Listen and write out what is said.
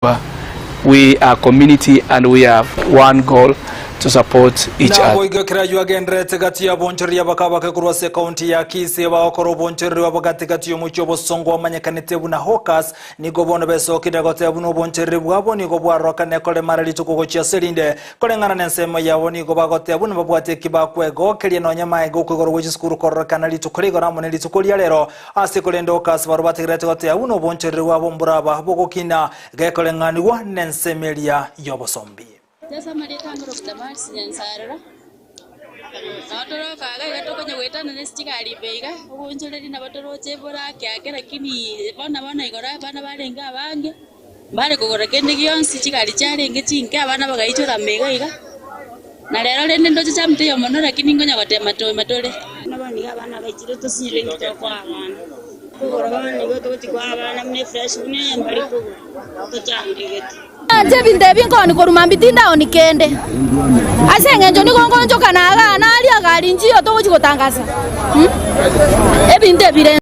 We are community and we have one goal to support each other. Naboigo ekero ayio agendererete gati y'abonchoreria abake abake korwa ase ekaunti ya Kisii bagokora obonchoreri bwabo gati gati y'omochie obosongo omanyekanete buna Hawkers nigo bono besokire goteba buna obonchoreri bwabo nigo bwarorokane koremara rituko gochia ase rinde koreng'ana nensemo yabo nigo bagoteba buna babwate eki bakwegokeria nonya maega okoigorwa gwe chisukuru kororekana rituko rigoro amo ne rituko ria rero ase korende Hawkers barobwo bategererete goteba buna obonchoreri bwabo mboraba bogokina Gekoreng'anigwa nensemo eria y'obosombi. Ase amarieta ang'e Rob Damaris Nyansarora, nabo toroka iga iga tokonya goetana ne chigari ime iga, oboonchoreria nabo toroche bore ake ake lakini bono bono igoro abana barenge abange, mbare kogora kende gionsi, chigari chiarenge chinke abana bagaichora ime iga iga, na rero rende ndoche chamtaiyo mono lakini nkonya gotema tema tore. Buna bono iga abana baichire tosinyire inki tokoa abana. Kogora bono nigo togochia koa abana buna efresh buna eye mbari kogora, tochandegete. Inche ebinto ebi nkoonia korwa mambia tindaoni kende, ase engencho nigo ngonchoka na igaa naria gari nchiyo togochia gotangasa ebinto ebire.